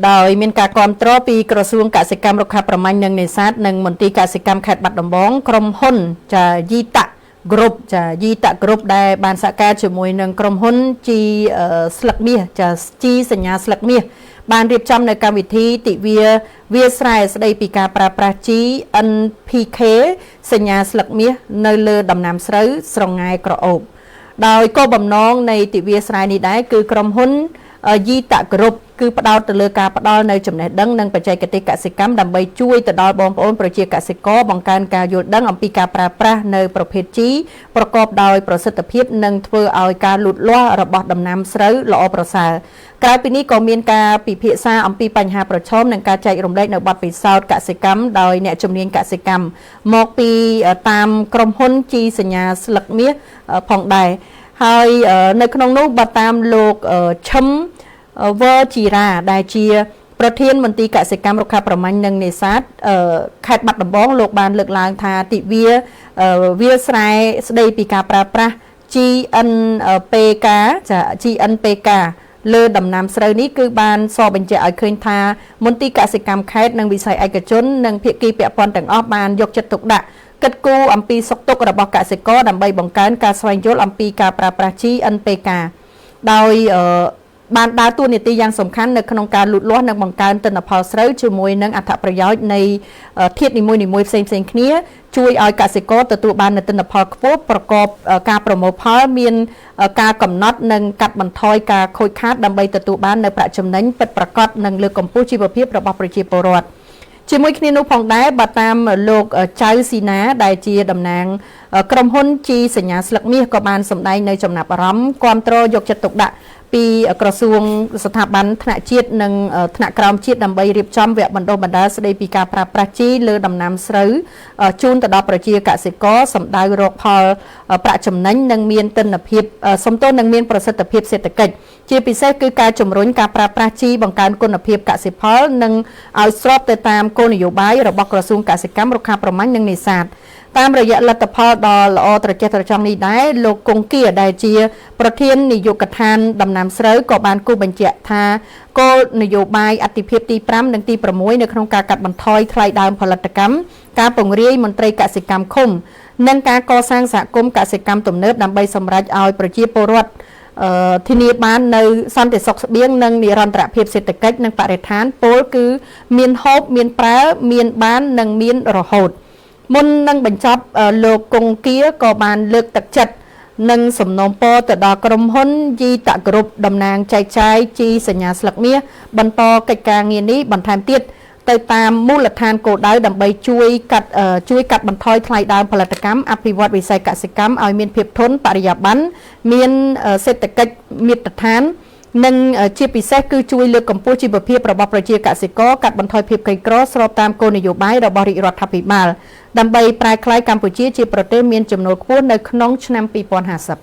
ដោយមានការគ្រប់គ្រងពីក្រសួងកសិកម្មរុក្ខាប្រមាញ់និងនេសាទនិងមន្ទីរកសិកម្មខេត្តបាត់ដំបងក្រុមហ៊ុនចាយីតាក់ Group ចាយីតាក់ Group ដែលបានសហការជាមួយនឹងក្រុមហ៊ុនជីស្លឹកមាសចាជីសញ្ញាស្លឹកមាសបានរៀបចំនៅកម្មវិធីទិវាវាលស្រែស្ដីពីការប្រើប្រាស់ជី NPK សញ្ញាស្លឹកមាសនៅលើដំណាំស្រូវស្រងែក្រអូបដោយគោលបំណងនៃទិវាស្រែនេះដែរគឺក្រុមហ៊ុនយីតាក់ Group គឺផ្ដោតទៅលើការផ្ដល់នៅចំណេះដឹងនិងបច្ចេកទេសកសិកម្មដើម្បីជួយទៅដល់បងប្អូនប្រជាកសិករបង្កើនការយល់ដឹងអំពីការប្រើប្រាស់នៅប្រភេទជីប្រកបដោយប្រសិទ្ធភាពនិងធ្វើឲ្យការលូតលាស់របស់ដំណាំស្រូវល្អប្រសើរក្រៅពីនេះក៏មានការពិភាក្សាអំពីបញ្ហាប្រឈមនិងការចែករំលែកនៅបទពិសោធន៍កសិកម្មដោយអ្នកជំនាញកសិកម្មមកពីតាមក្រុមហ៊ុនជីសញ្ញាស្លឹកមាសផងដែរហើយនៅក្នុងនោះបើតាមលោកឈឹមវជីរាដែលជាប្រធានមន្ទីរកសិកម្មរុក្ខាប្រមាញ់និងនេសាទខេត្តបាត់ដំបងលោកបានលើកឡើងថាទិវាវាលស្រែស្ដីពីការប្រើប្រាស់ GNPK ចា GNPK លើដំណាំស្រូវនេះគឺបានសបញ្ជាក់ឲ្យឃើញថាមន្ទីរកសិកម្មខេត្តនិងវិស័យឯកជននិងភាគីពាក់ព័ន្ធទាំងអស់បានយកចិត្តទុកដាក់គិតគូរអំពីសុខទុក្ខរបស់កសិករដើម្បីបង្កើនការស្វែងយល់អំពីការប្រើប្រាស់ GNPK ដោយបានដើរតួនាទីយ៉ាងសំខាន់នៅក្នុងការលូតលាស់និងបង្កើនទិន្នផលស្រូវជាមួយនឹងអត្ថប្រយោជន៍នៃធាតុនីមួយៗផ្សេងៗគ្នាជួយឲ្យកសិករទទួលបាននូវទិន្នផលខ្ពស់ប្រកបការប្រមូលផលមានការកំណត់និងកាត់បន្ថយការខូចខាតដើម្បីទទួលបាននូវប្រាក់ចំណេញពិតប្រាកដនិងលើកកម្ពស់ជីវភាពរបស់ប្រជាពលរដ្ឋជាមួយគ្នានោះផងដែរបើតាមលោកចៅស៊ីណាដែលជាតំណាងក្រុមហ៊ុនជីសញ្ញាស្លឹកមាសក៏បានសម្ដែងនៅចំណាប់អារម្មណ៍គាំទ្រយកចិត្តទុកដាក់ពីក្រសួងស្ថាប័នថ្នាក់ជាតិនិងថ្នាក់ក្រោមជាតិដើម្បីរៀបចំវគ្គបណ្ដុះបណ្ដាលស្ដីពីការប្រើប្រាស់ជីលើដំណាំស្រូវជូនទៅដល់ប្រជាកសិករសម្ដៅរកផលប្រាក់ចំណេញនិងមានទិន្នភាពសំទោសនិងមានប្រសិទ្ធភាពសេដ្ឋកិច្ចជាពិសេសគឺការជំរុញការប្រើប្រាស់ជីបង្កើនគុណភាពកសិផលនិងឲ្យស្របទៅតាមគោលនយោបាយរបស់ក្រសួងកសិកម្មរុក្ខាប្រមាញ់និងនេសាទតាមរយៈលទ្ធផលដ៏ល្អត្រចះត្រចង់នេះដែរលោកគង្គាដែលជាប្រធាននាយកដ្ឋានដំណាំស្រូវក៏បានគូបញ្ជាក់ថាគោលនយោបាយអតិភិបទី5និងទី6នៅក្នុងការកាត់បន្ថយថ្លៃដើមផលិតកម្មការពង្រាយមន្ត្រីកសិកម្មឃុំនិងការកសាងសហគមន៍កសិកម្មទំនើបដើម្បីសម្រេចឲ្យប្រជាពលរដ្ឋធានាបាននៅសន្តិសុខស្បៀងនិងនិរន្តរភាពសេដ្ឋកិច្ចនិងបរិស្ថានពោលគឺមានហូបមានប្រើមានបាននិងមានរហូតមុននឹងបញ្ចប់លោកគង្គាក៏បានលើកទឹកចិត្តនិងសំណូមពរទៅដល់ក្រុមហ៊ុនយីតាក់គ្រប់តំណាងចែកចាយជីសញ្ញាស្លឹកមាសបន្តកិច្ចការងារនេះបន្ថែមទៀតទៅតាមមូលដ្ឋានគោលដៅដើម្បីជួយកាត់បន្ថយថ្លៃដើមផលិតកម្មអភិវឌ្ឍវិស័យកសិកម្មឲ្យមានភាពធន់បរិយាបន្នមានសេដ្ឋកិច្ចមាត្រដ្ឋាននិងជាពិសេសគឺជួយលើកកម្ពស់ជីវភាពរបស់ប្រជាកសិករកាត់បន្ថយភាពក្រីក្រស្របតាមគោលនយោបាយរបស់រាជរដ្ឋាភិបាលដើម្បីប្រែក្លាយកម្ពុជាជាប្រទេសមានចំណូលខ្ពស់នៅក្នុងឆ្នាំ2050។